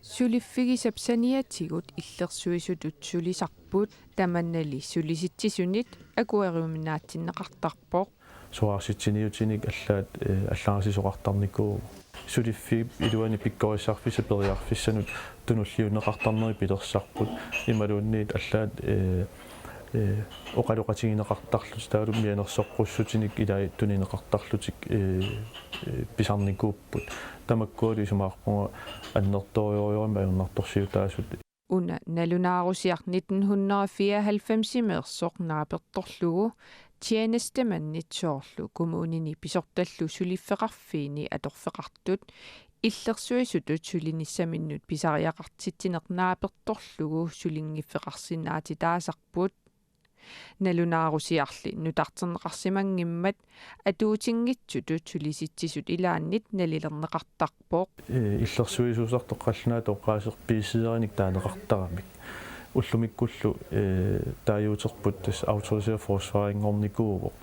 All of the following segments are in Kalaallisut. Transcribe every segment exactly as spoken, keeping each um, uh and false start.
Suliffigisap saniatigut illersuisutut sulisarput, tamannali sulisitsisunit akueriuminaatsinneqartarpoq. Soraarsitsinerisiutinik allaat, eh, allariarsisoqartarnikuuvoq. Suliffiup iluani pikkorissarfissap periarfissanut tunulliunneqartarneri pilersarput. Imaluunniit allaat, eh, eh, oqaloqatigineqartarlutik taavalu mianersoqqussutinik ilaat tunineqartarlutik, eh, eh, pisarnikuupput. Tamakkualu isumaqarpunga annertoorujussuarmik ajornartorsiutaasut. Una nalunaarusiaq nitten hundrede fireoghalvfemsimeersoq naapertorlugu tjenestemandit soorlu kommunini pisortallu suliffeqarfiini atorfeqartut illersuisutut sulinissaminnut pisariaqartitsineq naapertorlugu sulinngiffeqarsinnaatitaasarput. Nalunaarusiarli nutarterneqarsimanngimmat atuutinngitsutut sulisitsisut ilaannit nalilerneqartarpoq. Eh, illersuisuusartoq qallunaatut oqaaseq piiseerinik taaneqartaramik. Ullumikkullu, eh, taaguuterput tassa autoriseret forsvarinngornikuuvoq.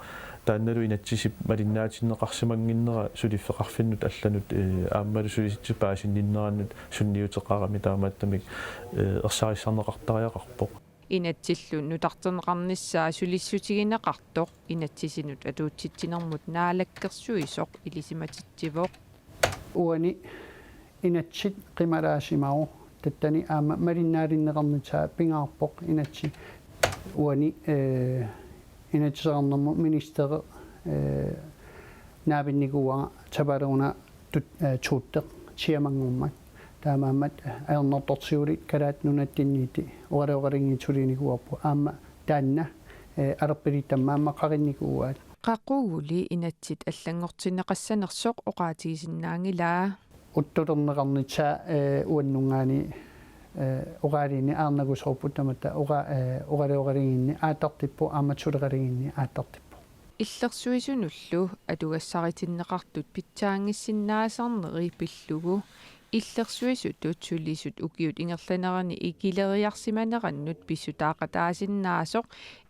Taannalu inatsisip malinnaatinneqarsimannginnera suliffeqarfinnut allanut, eh, aammalu sulisitsisut paasinninnerannut sunniuteqarami taamaattumik, eh, ersarissarneqartariaqarpoq. Inatsillu nutarterneqarnissaa sulissutigineqartoq inatsisinut atuutsitsinermut naalakkersuisoq ilisimatitsivoq. Uani inatsit qimalaasimavoq, tattani aamma malinnaalinneqarnissaa pingaarpoq inatsit. Uani, eh, inatsisarnermut ministeri, eh, naapinnikuuara Tapataluk Una tut-, eh, Tuutteq siamanngormat. Taamaammat ajornartorsiutit Kalaallit Nunaanniittut oqaloqatigiinngitsut sulinikuuarput aamma taanna, eh, alerpilittama aamma qaqinnikuuaat. Qaquguli inatsit allanngortinneqassanersoq oqaatigisinnaanngilaa. Uttulerneqarnissaa, eh, uannungaani, eh, oqaluunniit aarnakusoorput tamatta oqa-, eh, oqaloqatigiinneq aallartippoq aamma suleqatigiinneq aallartippoq. Illersuisunullu atugassaritinneqartut pitsaanngissinnaasarneri pillugu illersuisutut sulisut ukiut ingerlaneranni ikileriarsimanerannut pissutaaqataasinnaasoq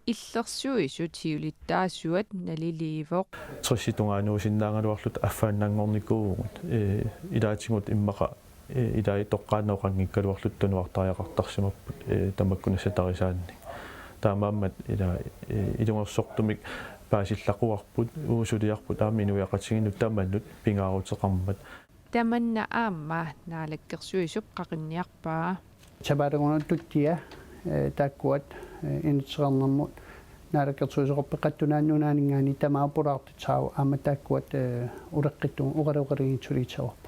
illersuisut siulittaasuat naliliivoq. Tressit tungaanuusinnaagaluarluta affaannanngornikuuvugut. Eh, ilaatigut immaqa, eh, ilai toqqaannaq oqanngikkaluarluta tunuartariaqartarsimapput, eh, tamakku nassatarisaannik. Taamaammat ila, eh, ilungersortumik paasillaquarput, uagut suliarput aamma inuiaqatigiinnut tamanut pingaaruteqarmat. Tamanna aamma naalakkersuisup qaqinniarpaa. Tapataluk Una Tuuttia, eh, taakkuat, eh, inatsisarnermut naalakkersuisoqarpoq, Qaqortup Nunaanninngaanniit tamaat pulaartitsisarput aamma taakkuat, eh, uleqqittugut oqaloqatigiinngitsut suliassavut.